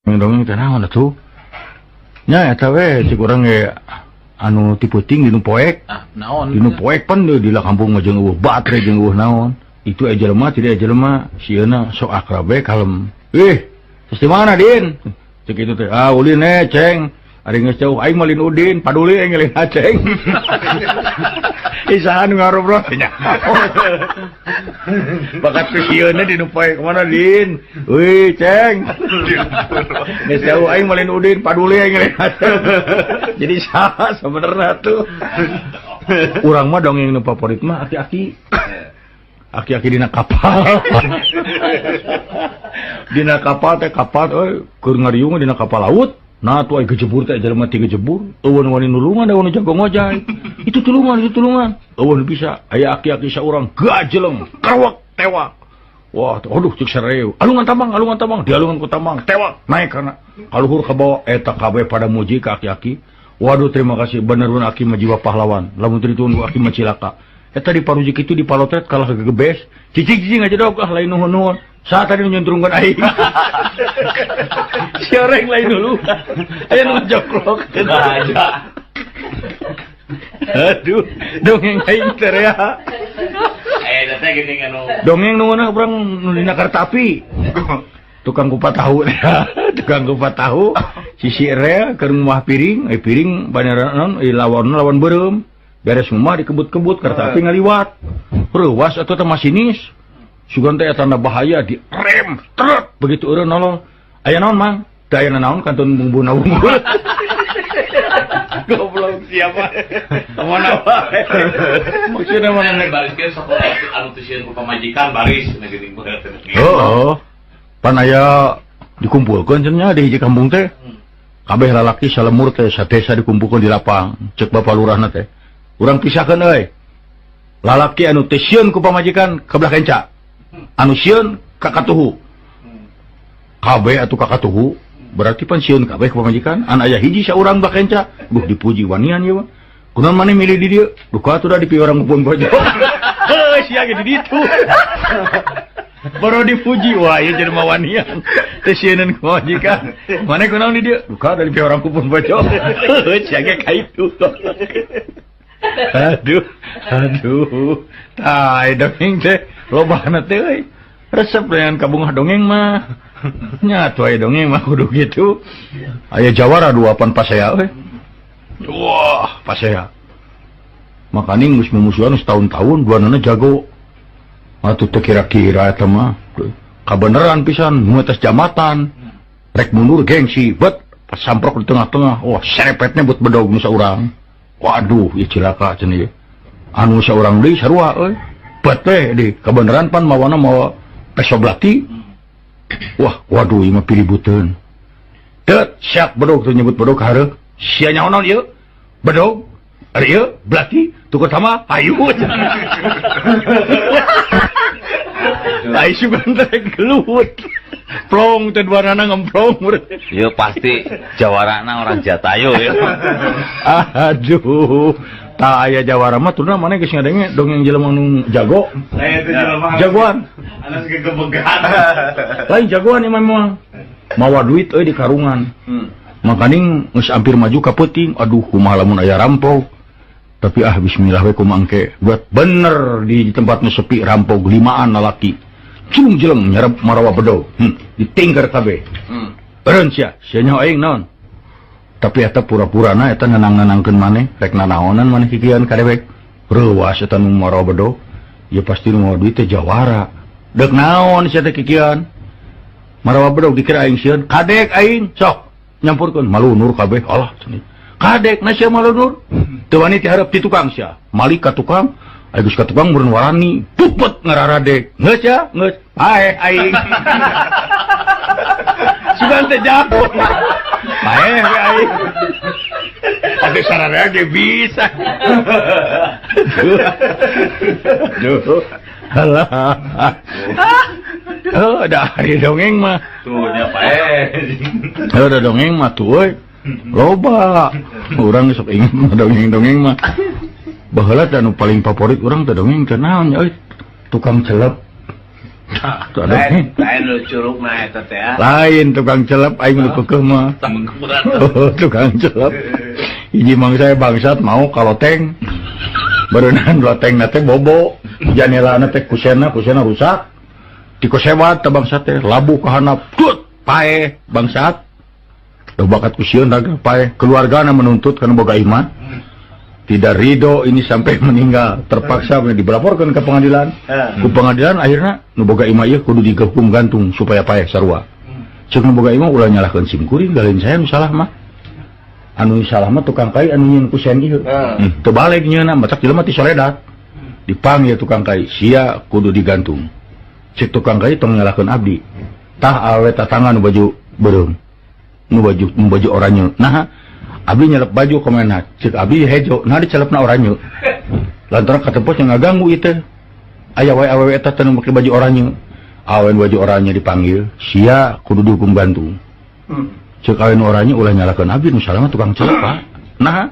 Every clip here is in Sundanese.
Dongeng teh naon atuh? Nya eta we cek urang ge anu ti peuting dinu poek. Ah, naon? Dinu poek pan di kampung mah jeung eueuh batre jeung eueuh naon. Itu aya jelema tidak aya jelema sieuna sok akrab we kalem. Ih, terus di mana Din? Cek itu teh, ah ulin eh ceng. Ari geus jauh aing mah lain Udin, paduli aing lain Aceng. Isahan ngarobrol nya. Bakat ke sieuna di nu poek mana Din? Wih, ceng. Geus jauh aing mah lain Udin, paduli aing lain Aceng. Jadi saha sebenarnya tuh. Urang mah dongeng nu favorit mah aki-aki. Aki-aki dina kapal. Dina kapal teh kapal euy keur ngariung dina kapal laut. Nah tuh ai gejebur teh jelema ti gejebur, eueun wani nulungan da nu jago ngojay. Itu tulungan, itu tulungan. Eueun bisa aya aki-aki saurang gajeleng, kerwek tewak. Wah, aduh cek sareu. Alungan tambang, dialungan ku tambang, tewak, naik kana kaluhur ka bawah eta kabeh pada muji ka aki-aki. Waduh terima kasih bener bener aki mah jiwa pahlawan. Lamun teu ditunggu aki mah cilaka. Eta di parujik itu di palotret kalah gegebes. Cicing-cicing aja dog ah lain nuhun-nuhun. Saat tadi nyuntrungkeun aing. Si orang lain dulu. Aya nu ngajoklok. Aja. Aduh, dongeng aing teh ya. Eh, teh geuning anu. Dongeng nu mana urang nu dina kereta api. Tukang kupat tahu ya. Tukang kupat tahu sisi rel keur ngumah piring, piring banyaran non lawan lawan beureum. Beres ngumah dikebut-kebut kereta api ngaliwat. Reuwas atuh teh masinis. Sugan teh tanda bahaya di rem truk begitu eureun nolong. Aya naon Mang? Teu aya naon kantun bumbuna unggul. Goblok siapa? Kemana wae? Maksudnya mana nek baris ge sok anu teu sieun ku pamajikan baris na geuning banget. Heeh. Pan aya dikumpulkeun cenah di hiji kampung teh. Kabeh lalaki salemur teh sadesa dikumpulkeun di lapang. Cek bapak lurahna teh. Urang pisahkeun euy. Lalaki anu teu sieun ku pamajikan ka belah kenca. Anu sieun ka katuhu. Kabeh atuh ka katuhu. Berarti pan sieun kabeh ku pamajikan. An aya hiji saurang belah kenca. Duh dipuji wanian ieu mah. Kunaon maneh milih di dieu? Duka atuh da di piwarang pun bojo. Heuh sia ge di ditu. Baru dipuji wah ieu jelema wanian. Teu sieuneun ku pamajikan. Maneh kunaon di dieu? Duka da di piwarang pun bojo. Heuh sia ge ka itu. Aduh, aduh. Tah dongeng teh lobana teh euy. Resep dengan kabungah dongeng mah. Nya atuh aya dongeng mah kudu kitu. Aya jawara dua pan pasea euy. Wah, pasea. Makaning geus mumusuhan setahun-tahun duanana jago. Atuh teu kira-kira eta mah. Kabeneran pisan nu atas jambatan. Rek mundur gengsi, bet pas samprok di tengah-tengah. Wah, serepetnya buat bedog nu saurang. Waduh, ieu cilaka cenah ieu. Anu saurang deui sarua euy. Bet teh di kabeneran pan mawana mawa peso belati. Wah, waduh ieu mah piributeun. Teu siap bedog teu nyebut bedog ka hareup. Sia nyaho naon ieu? Bedog. Ari ieu belati tukur sama hayu. Ai sugan teh gelut. Plong teh duanana ngemplong. Ieu pasti jawarana orang Jatayu ya. Aduh, tah aya jawara mah turna maneh geus ngadenge dongeng jelema nu jago. Eh, itu jelema. Jagoan. Anas gegebegan. Lain jagoan ieu mah memang. Mawa duit euy di karungan. Makaning geus hampir maju ka peuting. Aduh, kumaha lamun aya rampok. Tapi ah bismillah we kumaha engke. Buat bener di tempat nu sepi rampok limaan lalaki. Cilung jeleng nyarap marawa bedog. Ditingkar kabeh. Eureun sia, sia nyaho aing naon. Tapi eta pura-purana eta nenang-nenangkeun maneh, rek nanaonan maneh kikian ka dewek. Reuwas eta nu marawa bedog. Ya pasti nu mawa duit teh jawara. Deuk naon sia teh kikian? Marawa bedog dikira aing sieun, kadek aing sok nyampurkeun malunur kabeh. Alah cenah. Kadek na sia malunur. Teu wani ti hareup ti tukang sia. Malik ka tukang, aing geus ka tukang meureun warani, pupet ngararadek. Geus ya, geus. Paeh aing. Sugan teh jago. Paeh we aing. Atuh sararea ge bisa. Duh. Alah. Oh, da ari dongeng mah. Tuh nya paeh. Oh, da dongeng mah tuh euy. Loba. Urang sok inget mah dongeng-dongeng mah. Baheula teh anu paling favorit urang teh dongeng teh naon nya euy? Tukang celep. Lain nu curugna eta teh. Lain tukang celep aing nu keukeuh mah. Tukang celep. Hiji mangsa bangsat mau ka loteng. Berenang loteng na teh bobo, janelana teh kusena rusak. Dikosewat teh bangsat teh labuh ka handap. Tut, paeh bangsat. Duh bakat ku sieun raga paeh. Keluargana menuntut kana boga imah. Tidak ridho ini sampai meninggal, terpaksa dilaporkan ke pengadilan. Ku pengadilan akhirnya nu boga imah ieu kudu dihukum gantung supaya paeh sarua. Ceuk nu boga imah ulah nyalahkeun sim kuring, lain saya nu salah mah. Anu salah mah tukang kai anu nyieun kusen ieu. Teu balik nyeuna matak jelema ti soledat. Dipanggil tukang kai, sia kudu digantung. Ceuk tukang kai tong nyalahkeun abdi. Tah awe tatangga nu baju beureum. Nu baju oranye. Nah, abdi nyelep baju kemana? Cek abdi hejo, nah dicelepna oranye. Lantaran katempos yang ngaganggu ieu teh. Aya wae awewe eta teh nu make baju oranye. Awen baju oranye dipanggil, sia kudu dihukum gantung. Cek awen oranye ulah nyalahkeun abdi nu salah mah tukang celep, Pak. Nah,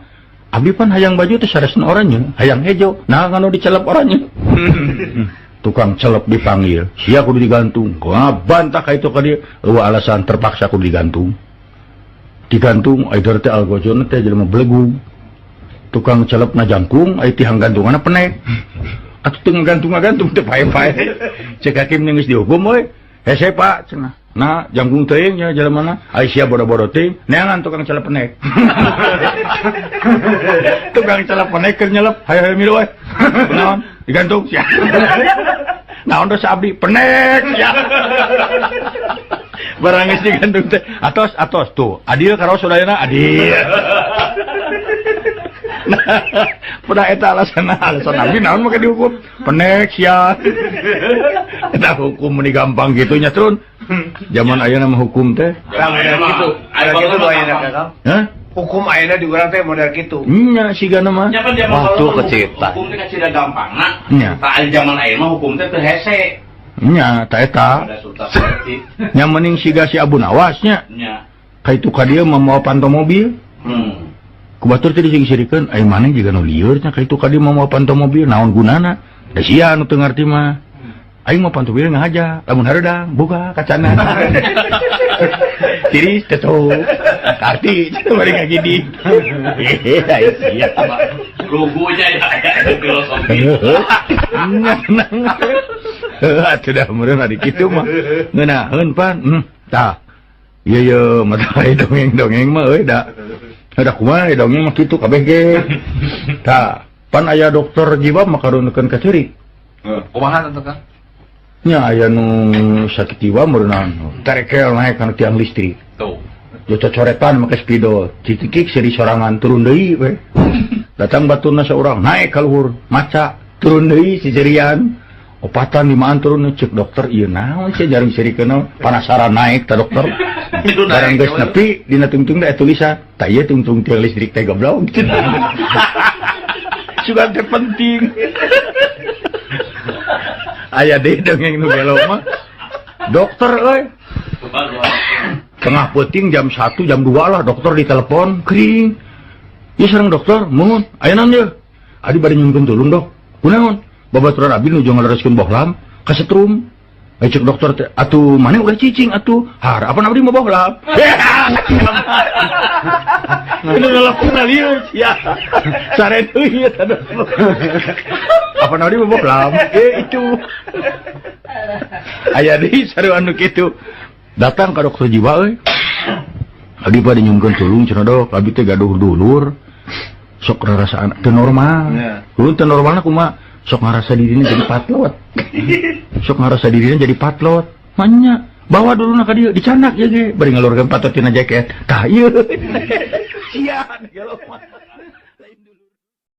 abdi pan hayang baju teh saresna oranye, hayang hejo, nah nganu dicelep oranye. Tukang celep dipanggil, sia kudu digantung. Ngabantah ka itu ka dieu, eueuh alasan terpaksa kudu digantung. Digantung aider teh algojona teh jelema belegug. Tukang celepna jangkung ai tihang gantunganna penek. Atuh teu ngagantung-ngagantung teh pae-pae. Cek hakim geus dihukum we. Hese Pak cenah. Nah jangkung teuing nya jelemana. Ai sia bodo-bodo teuing neangan tukang celep penek. Tukang celep penek keur nyelep hayo-hayo milu we. Naon digantung sia. Naon dosa abdi penek sia. Barang geus digantung teh atos tuh adil karaos sadayana adil. Nah, pada eta alasan abdi naon make dihukum penek sia. Eta hukum meni gampang kitu nya turun. Zaman ayeuna mah hukum teh kitu. Aya kitu ayeuna Kang. Hah? Hukum ayeuna di urang teh model kitu. Nya sigana mah. Waktu kecita. Hukum teh kacida gampangna. Nya. Tah zaman ayeuna mah hukum teh teu hese. Nya ta eta. Nya mending siga si Abu Nawas nya. Nya. Ka itu ka dieu mawa panto mobil. Ku batur teh dising-sirikeun, ai maneh jiga nu lieur nya ka itu ka dieu mawa panto mobil naon gunana? Da sia nu teu ngarti mah. Aing mah panto mobil ngahaja, lamun hareudang buka kacana. Tiris tetup. Karti bari ngagidi. Ai sia. Rugunya ya filosofi. Heuh atuh dah meureun ari kitu mah. Ngeunaheun pan. Tah. Ieu ye mata dongeng-dongeng mah euy da. Da kumaha dongeng mah kitu kabeh ge. Tah, pan aya dokter jiwa mah karunukeun ka ceurik. Kumaha teh Kang? Nya aya nu sakit jiwa meureunna terekel naek kana tiang listrik. Tuh. Cocoretan make spidol, titikik seri sorangan turun deui we. Datang baturna saurang naek ka luhur, maca turun deui sisirian. Opatan limaan turun cek dokter ieu naon sia jaring sirikeun panasaran naek ta dokter. Barang geus nepi dina tungtung teh tulisan, tah ieu tungtung tiang listrik teh goblok. Sugan teh penting. Aya deui dongeng nu gelo mah. Dokter euy. Tengah peuting jam 1 jam 2 lah dokter ditelepon kering. Ieu sareng dokter muhun aya naon ieu? Adi bade nyungkeun tulung dok. Kunaon? Babaturan abdi nuju ngalereskeun bohlam kasetrum. Ai cek dokter teh atuh maneh ulah cicing atuh. Harapan abdi mah bohlam. Ini ngalakukeun lieur sia. Sare deui eta dokter. Apa abdi mah bohlam? Itu. Aya deui sarua anu kitu. Datang ka dokter jiwa euy. Abdi bade nyungkeun tulung cenah dok, abdi teh gaduh dulur. Sok rarasaan teu normal. Ulun teu normalna kumaha? Sok ngarasa dirina jadi patlot. Sok ngarasa dirina jadi patlot. Manya bawa dulurna ka dieu dicandak ieu ge bari ngalurkeun patot tina jaket. Tah ieu. Sia gelo mah.